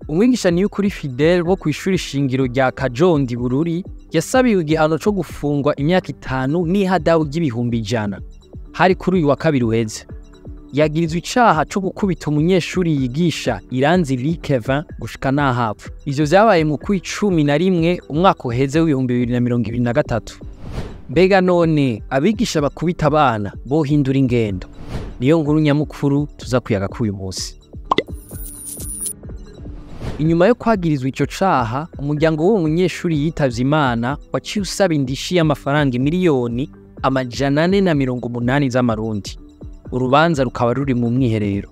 Umwigisha Niyukuri Fidel wo kw'ishuri shingiro rya Kajondi Bururi yasabiwe igihano co gufungwa imyaka 5 n'ihadabu ry'ibihumbi 100. Hari kuri uyu wa kabiri uheze. Yagirizwa icaha co gukubita umunyeshuri yigisha Iranzi Likevin gushika n'ahapfa. Ivyo vyabaye mu kw'icumi na rimwe umwaka uheze w'2023. Mbega none abigisha bakubita abana bohindura ingendo? Niyo nkuru nyamukuru tuza kuyaga k'uyu munsi. Inyuma yo kwagirizwa ico caha, umuryango w'uwo munyeshuri yitavye Imana waciye usaba indishi y'amafaranga 480,000,000 z'amarundi. Urubanza rukaba ruri mu mwiherero.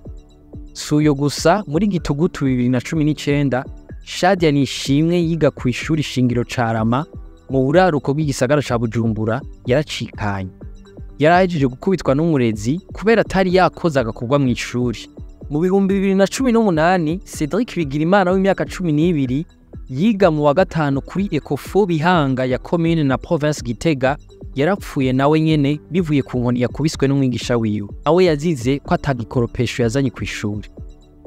Si uyo gusa, muri Gitugutu 2019, Shadia Nishimwe yiga kw'ishuri shingiro Carama mu buraruko bw'igisagara ca Bujumbura yaracikanye. Yarahejeje gukubitwa n'umurezi kubera atari yakoze agakorwa mw'ishuri. Mu 2018, Cedric Bigirimana w'imyaka 12 yiga mu wa gatanu kuri Ecofo Bihanga ya commune na province Gitega yarapfuye nawe nyene bivuye ku nkoni yakubiswe n'umwigisha wiwe. Awe yazize ko atagikoropesho yazanye kw'ishuri.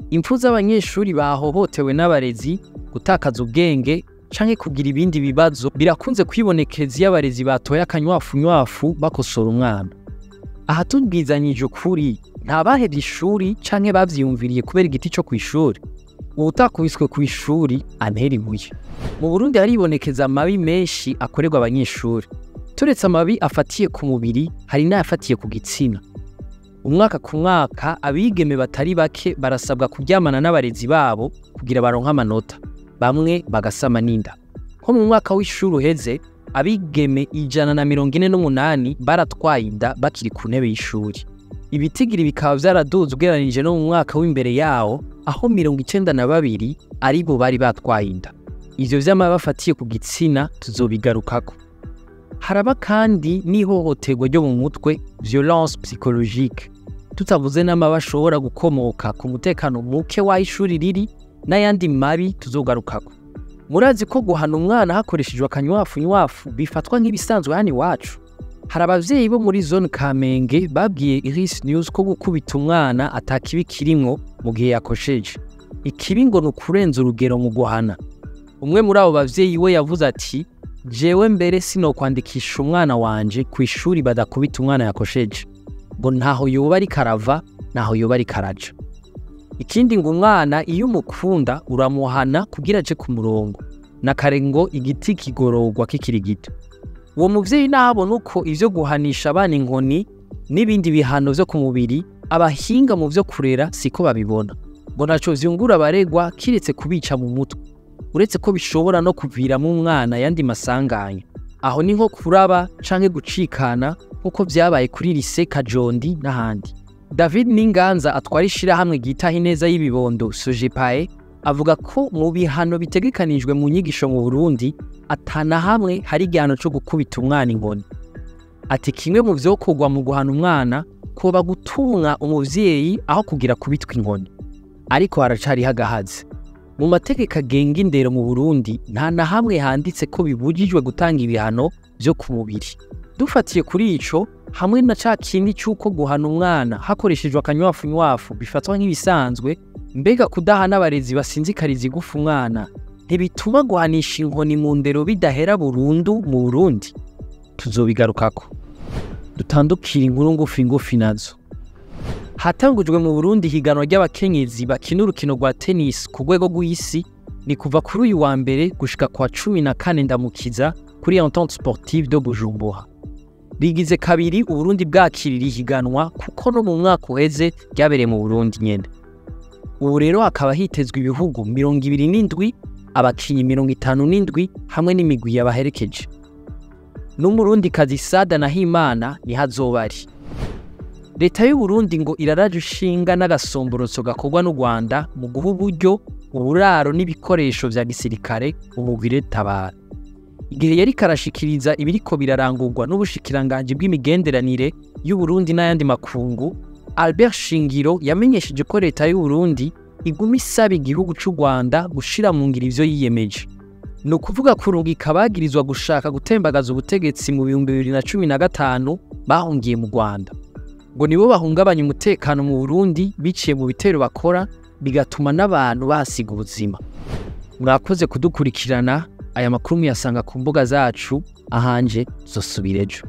Impfu z'abanyeshuri bahohotewe n'abarezi, gutakaza ubwenge canke kugira ibindi bibazo birakunze kwibonekeza iyo abarezi batoye akanywafunywafu bakosora umwana. Aha tubwizanyije ukuri, nta bahevye ishuri canke bavyiyumviriye kubera igiti co kw'ishuri. Uwutakubiswe kw'ishuri antera ibuye. Mu Burundi haribonekeza amabi menshi akorerwa abanyeshuri. Turetse amabi afatiye ku mubiri, hari n'ayafatiye ku gitsina. Umwaka ku mwaka abigeme batari bake barasabwa kuryamana n'abarezi babo kugira baronke amanota, bamwe bagasama n'inda. Nko mu mwaka w'ishuri uheze, abigeme 148 baratwaye inda bakiri ku ntebe y'ishuri. Ibitigiri bikaba vyaraduze ugereranije no mu mwaka w'imbere yawo, aho 92 aribo bari batwaye inda. Ivyo vy'amabi afatiye ku gitsina tuzobigarukako. Haraba kandi n'ihohoterwa ryo mu mutwe, violence psychologique. Tutavuze n'amabi ashobora gukomoka ku mutekano muke w'aho ishuri riri n'ayandi mabi tuzogarukako. Murazi ko guhana umwana hakoreshejwe akanywafunywafu bifatwa nk'ibisanzwe hano iwacu. Hari abavyeyi bo muri zone Kamenge babwiye Iris News ko gukubita umwana atakibi kirimwo mu gihe yakosheje. Ikibi ngo ni ukurenza urugero mu guhana. Umwe muri abo bavyeyi we yavuze ati: jewe mbere sinokwandikisha umwana wanje kw'ishuri badakubita umwana yakosheje. Ngo ntaho yoba ariko arava, ntaho yoba ariko araja. Ikindi ngo umwana iyo umukunda uramuhana kugira aje ku murongo. Na kare ngo igiti kigororwa kikiri gito. Uwo muvyeyi nahabona uko ivyo guhanisha abana inkoni n'ibindi bihano vyo ku mubiri, abahinga mu vyo kurera siko babibona. Ngo ntaco vyungura abaregwa kiretse kubica mu mutwe. Uretse ko bishobora no kuviramo umwana ayandi masanganya. Aho ni nko kuraba canke gucikana nkuko vyabaye kuri Lycée Kajondi n'ahandi. David Ninganza atwara ishirahamwe ryitaho ineza y'ibibondo Sojepae avuga ko mu bihano bitegekanijwe mu nyigisho mu Burundi atana hamwe hari igihano co gukubita umwana inkoni. Ati kimwe mu vyokorwa mu guhana umwana koba gutumwa umuvyeyi aho kugira kubitwa inkoni. Ariko haracariho agahaze. Mu mategeko agenga indero mu Burundi nta na hamwe handitse ko bibujijwe gutanga ibihano vyo ku mubiri. Dufatiye kuri ico hamwe na ca kindi c'uko guhana umwana hakoreshejwe akanywafunywafu bifatwa nk'ibisanzwe, mbega kudahana abarezi basinzikariza igufa umwana ntibituma guhanisha inkoni mu ndero bidahera burundu mu Burundi? Tuzobigarukako. Dutandukira inkuru ngufi ngufi nazo. Hatangujwe mu Burundi higanwa ry'abakenyezi bakina urukino rwa tennis ku rwego rw'isi, ni kuva kuri uyu wa mbere gushika kwa 14 Ndamukiza kuri Entente Sportive de Bujumbura. Rigize kabiri Uburundi bwakirira ihiganwa kuko no mu mwaka uheze ryabereye mu Burundi nyene. Ubu rero hakaba hitezwe ibihugu 27, abakinyi 57 hamwe n'imigwi yabaherekeje. N'Umurundikazi Sada Nahimana niho azoba ari. Leta y'u Burundi ngo iraraje ishinga n'agasomborotso gakorwa n'u Rwanda mu guha uburyo, uburaro n'ibikoresho vya gisirikare umugwi Tabara. Igihe yariko arashikiriza ibiriko birarangurwa n'ubushikiranganji bw'imigenderanire y'u Burundi n'ayandi makungu, Albert Shingiro yamenyesheje ko leta y'u Burundi iguma isaba igihugu c'u Rwanda gushira mu ngiro ivyo yiyemeje. Ni ukuvuga kurungika abagirizwa gushaka gutembagaza ubutegetsi mu 2015 bahungiye mu Rwanda. Ngo nibo bahungabanya umutekano mu Burundi biciye mu bitero bakora bigatuma n'abantu basiga ubuzima. Murakoze kudukurikirana. Aya makuru muyasanga ku mbuga zacu. Ahanje zosubira ejo.